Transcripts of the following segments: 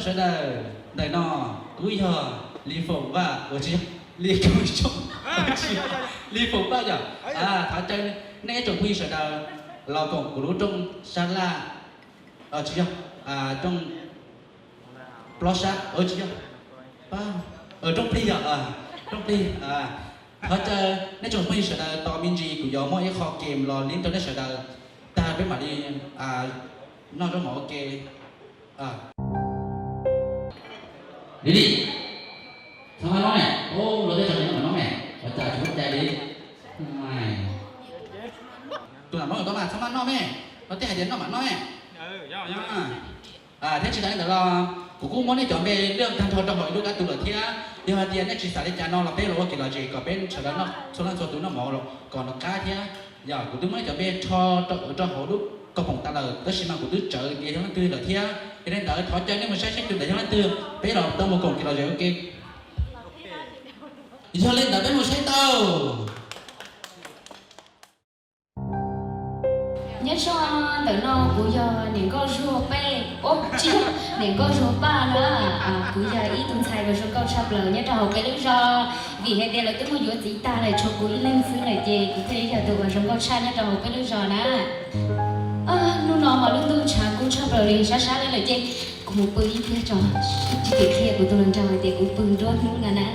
Sawv daws, ntawm no kuv yog Li Foom Vaj, ua tsis yog Li Foom Vaj, Li Foom Vaj yog. Thov caw nej ib tsoom phooj ywg sawv daws los koom kuv lub rooj sab laj, tsis yog, rooj plob sab, tsis yog, rooj plig yog, rooj plig. Thov caw nej tsoom phooj ywg sawv daws tos me ntsis, kuv yuav muaj ib qho game los li rau nej sawv daws, tag peb mam li noj zaub mov ua ke. Li li, txhob maj noj ne, los tej zaum noj maj noj ne, ua cas tsis muaj cai li. Tus nam no tau mas txhob maj noj me, los tej hais tias noj mam noj me. Thiab tsis tas li ntawd los kuv kuj muab nej cov npe lwaj tag nrho rau hauv ib lub kab tus lawm thiab. Yog hais tias nej tsis xav li cas no los peb los ua kev lom zem kom peb sawv daws noj txhua leej txhua tus noj mov kom nws qab thiab. Yog kuv twb muab nej cov npe rho rau hauv lub koom poom tas lawm, tab sis mas kuv twb tsawv tias yog leej twg lawm thiab. Yog li ntawd thov caw nej mus saib seb tus ntawd yog leej twg, peb los tau mus koom kev lom zem ua ke. Yog li ntawd peb mus saib tau. Nyob zoo, ntawm no kuv yog niam nkauj Zuag Paj, tsis yog, niam nkauj Zuag Paj na. Kuv yog ib tug ntxhais uas zoo nkauj tshaj plaws nyob rau hauv peb lub zos, vim hais tias lawv twb muab yuav txiv tag lawm tshuav kuv ib leeg xwb lawm ces kuv thiaj li yog tus uas zoo nkauj tshaj nyob rau hauv peb lub zos na. Hnub no mas lub ntuj ntshav kub tshaj plaws li, sab sab li lawm ces kuv mus pw ib pliag tso, tsis tim qhia kuv tus hluas nraug hais tias kuv pw nruab hnub no na.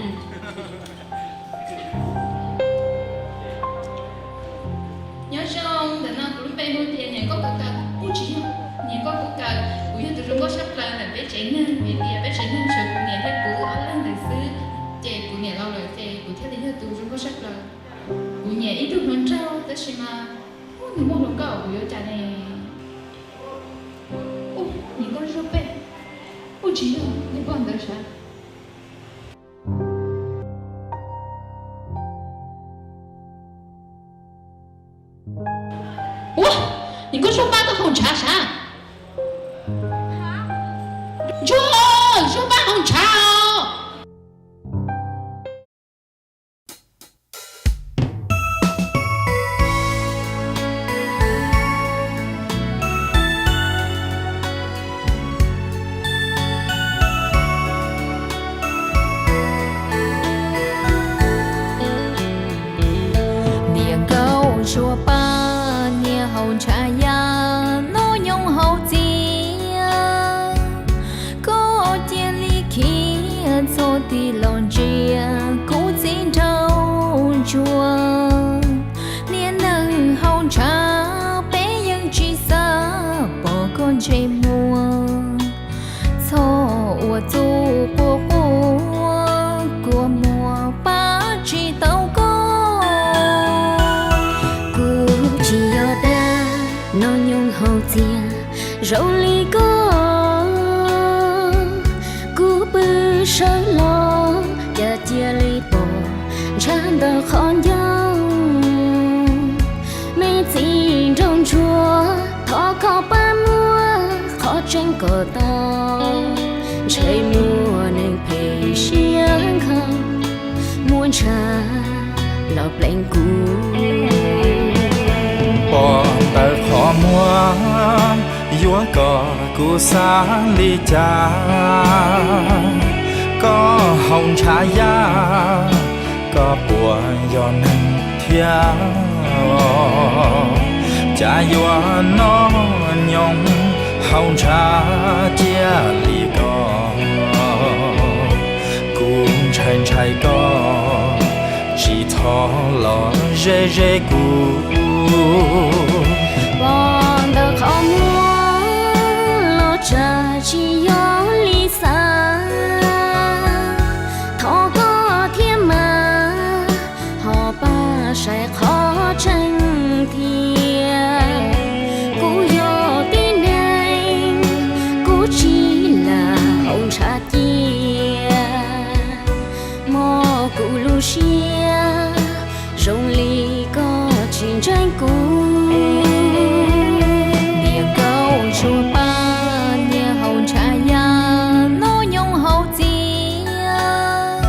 Nyob zoo, ntawm no kuv lub npe hu tias niam nkauj Kub Kaws, kuj tsis yog niam nkauj Kub Kaws, kuv yog tus zoo nkauj tshaj plaws ntawm peb tsev neeg, vim tias peb tsev neeg tshuav kuv niam thiab kuv ob leeg ntawd xwb, ces kuv niam laus lawm ces kuv thiaj li yog tus zoo nkauj tshaj plaws. Kuv nyiam ib tug hluas nraug tab sis mas nws muaj hluas nkauj kuv yuav cas ne. Niam nkauj Zuag Paj, kuj tsis yog niam pog ntawd sav. Ua, niam nkauj Zuag Paj koj haus ntshav sav? Ntsuag, Zuag Paj haus ntshav os. Niam nkauj Zuag Paj niag haus ntshav yaj, hnub nyoog haus txias. Koj cia li khiav txog tim los ntsia kuv txiv nraug ntsuag. Niag neeg haus ntshav peb yeej tsis xav pom koj ntsej muag. Txhob ua txuj quaj quaj kua muag pab tsis tau koj. Kuv tsis yog dag, hnub nyoog haus txias zoo li koj. Kuv pw sawv los cas cia li pom ntshav ntawm qhov ncauj. Me txiv nraug ntsuag, thov koj pab muab qhov tseeb kom tau, ntshe muaj neeg phem siab nkhaus muab ntshav los pleev kuv. Pom ntawm qhov muag yuav kom kuv xav li cas. Koj haus ntshav yaj, koj puas yog neeg thiab? Cas yuav hnub nyoog haus ntshav cia li koj. Kuv ntshai ntshai koj, tsis txhob los ze ze kuv. Pom ntawm qhov muag los tsam tsis yog li xav. Thov koj thiab mas, ho pab saib qhov tseeb thiab. Kuv yog tib neeg, kuv tsis lam haus ntshav cia. Mob kuv lub siab, zoo li koj tsis ntseeg kuv. Niam nkauj Zuag Paj niag haus ntshav yaj, hnub nyoog haus txias.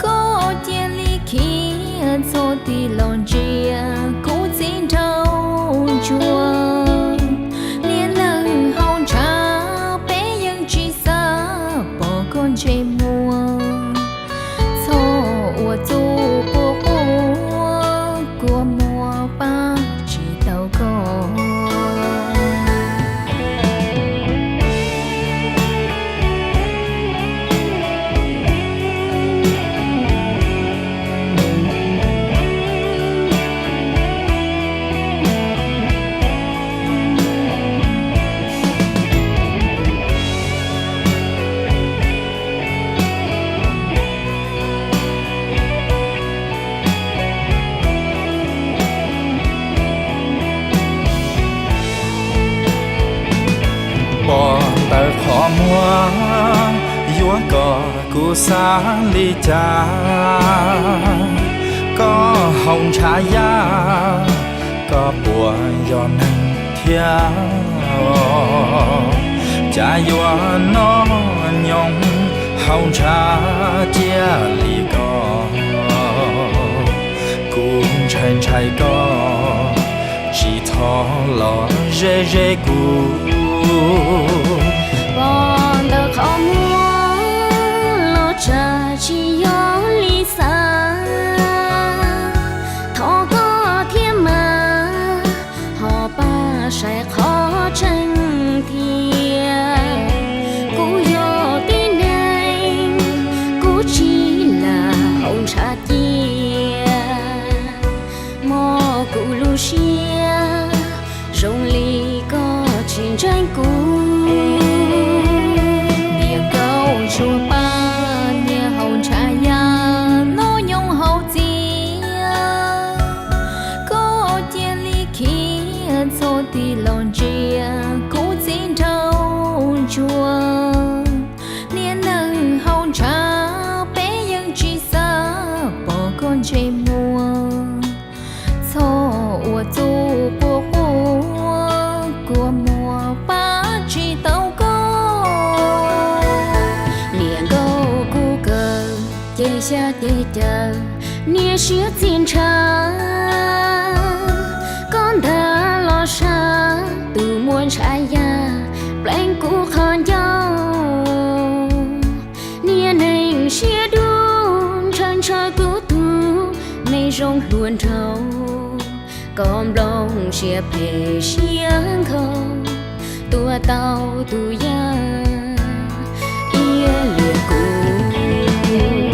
Koj cia li khiav txog tim los ntsia kuv txiv nraug ntsuag. Niag neeg haus ntshav peb yeej tsis xav Koj kuv xav li cas, koj haus ntshav yaj, koj puas yog neeg thiab? Cas yuav hnub nyoog haus ntshav cia li koj, kuv ntshai ntshai koj, tsis txhob los ze ze kuv. Pom ntawm qhov muag los tsam tsis yog li xav, thov koj thiab mas ho pab saib qhov tseeb thiab. Kuv yog tib neeg, kuv tsis lam haus ntshav cia, mob kuv lub siab zoo li koj tsis ntseeg kuv. Niam nkauj ntsuag paj niag haus ntshav yaj, hnub nyoog haus txias, koj cia li khiav txhob tig los ntsia kuv txiv nraug ntsuag. Niag neeg haus ntshav, peb yeej tsis xav pom koj ntsej muag. Txhob ua txuj quaj quaj, kua muag pab tsis tau koj. Niam nkauj kuv kawm ces xya ces caw, niag siab txias ntshav, koj ntag los sab tus muaj ntshav yaj pleev kuv qhov ncauj. Niag neeg siab dub ntshaw ntshaw kuv tus me zoo hluas nraug, koj nplooj siab phem siab nkhaus, tua tau tus yaj iab liam kuv.